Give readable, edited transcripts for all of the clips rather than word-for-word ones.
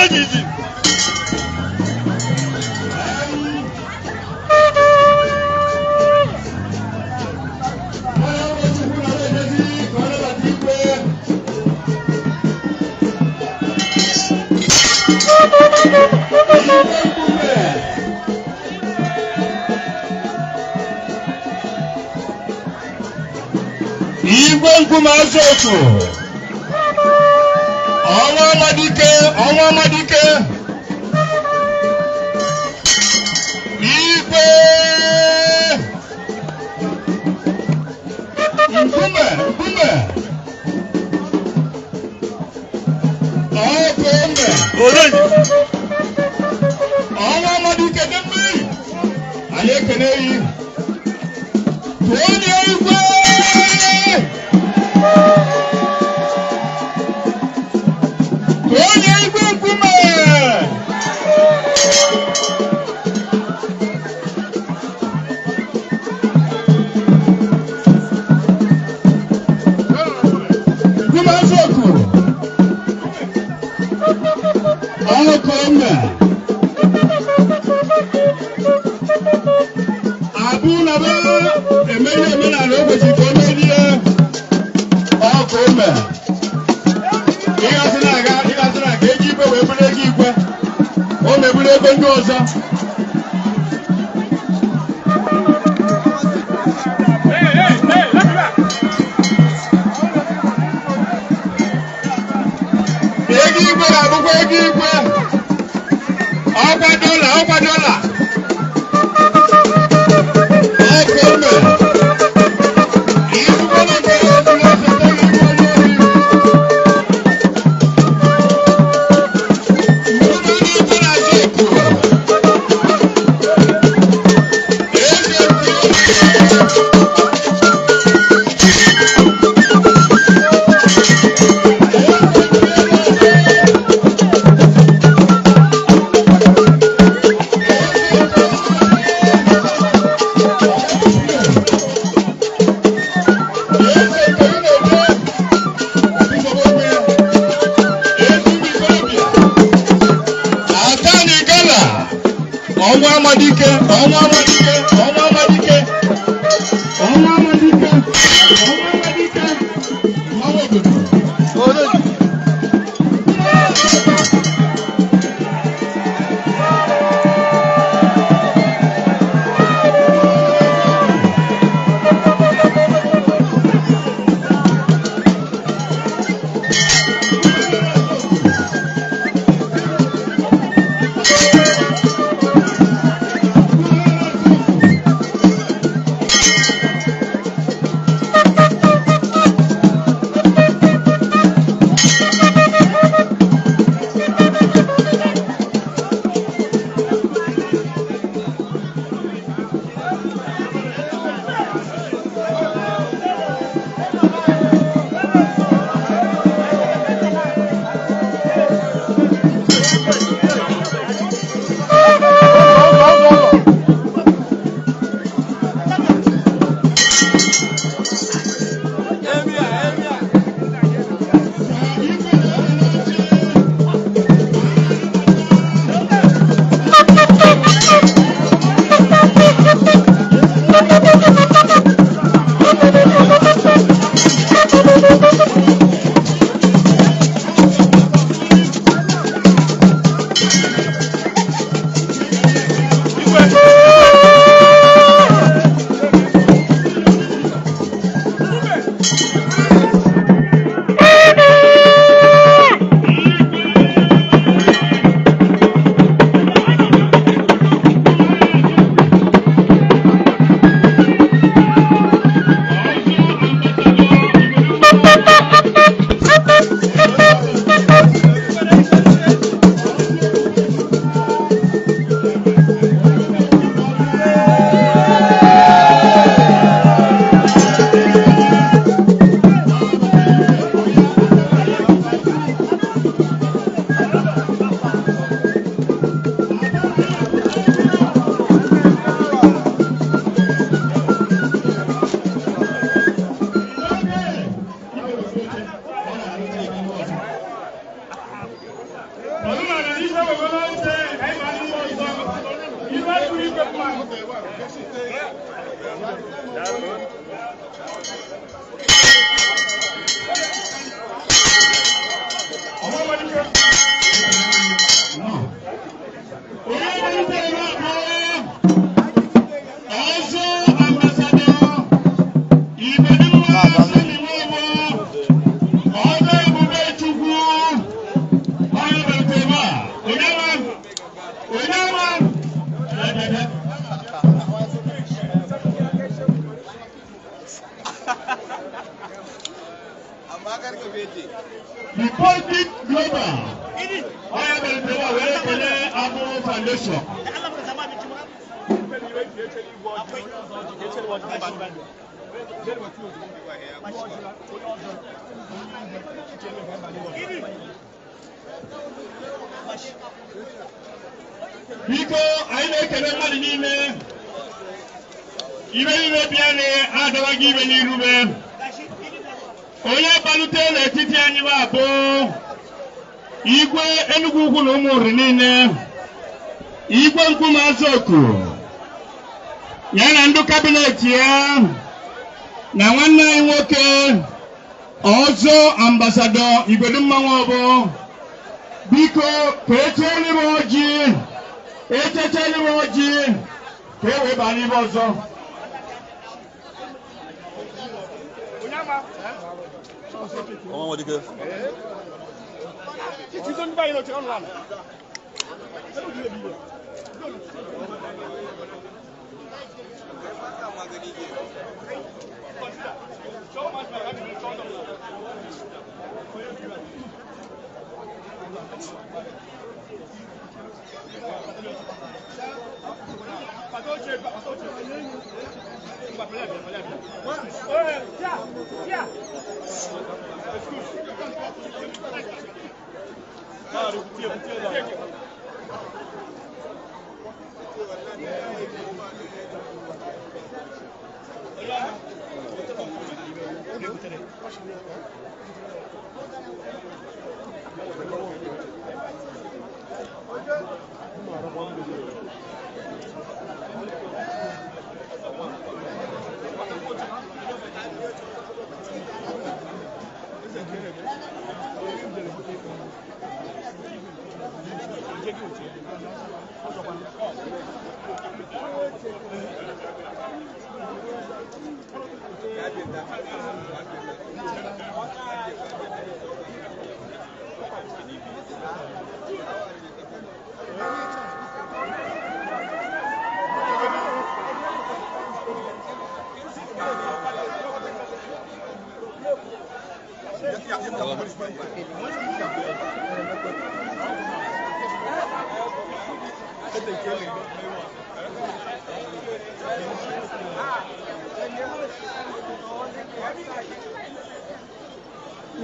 Odenigbo. Igwe nkume Azoku, ọnwa Amadike, ọnwa Amadike, igwe nkume nkume ọkụ mbe. Odenigbo. Ọnwa Amadike dị mmiri, anyị ekene yi tụọ nye igwe. Onye igwe nkume. Nkume Azoku, ọkụ mbe, abụ na be emeri omenala o kwesịrị ka o merie ọkụ mbe. Ịgasị na-aga, ịgasị na-aga eji igwe wee bụrụ ego igwe, o meburu ego ndị ọzọ. Hey, hey, hey, let me back. Ego igwe ga-abụkwa ego igwe. Ọkwa dọla, ọkwa dọla. Ọkụ mbe. Igwe na nke ezuru osote gị igwe onye ori. Nkume onye igwe na-azụ oku. Eze nke. Atani Gala, ọnwa Amadike, ọnwa Amadike, ọnwa Amadike, ọnwa Amadike, ọnwa Amadike, mmanwụ obodo. Odenigbo. Ọzọ Ambassador Ibedimma Seniwowo, Ọzọ Ebube Chukwu, onye malitere ebe a. Onye ma? Onye ma? Edede. The Public Global, onye malitere ebe a were kelee Abụ Foundation. Biko, anyị na-ekele mmadụ niile. Ibe niile bịa adọwaghị ibe n'irube. Onye gbalute n'etiti anyị bụ abụ Igwe Enugu Ukwu na Ụmụnri niile, Igwe Nkume Azoku, ya na ndị cabinet ya na nwanne anyị nwoke Ọzọ Ambassador Igwedumma Nwobu. Biko, ka echeere m ọjị, echechere m ọjị ka e wee baa n'ibe ọzọ. Ọmọ dike.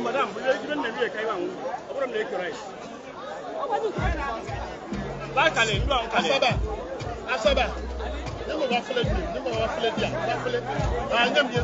Madam, Asaba, Asaba, ne mo ba fele bi, ne mo ba fele bi a, ba fele, ah, nye mi ye.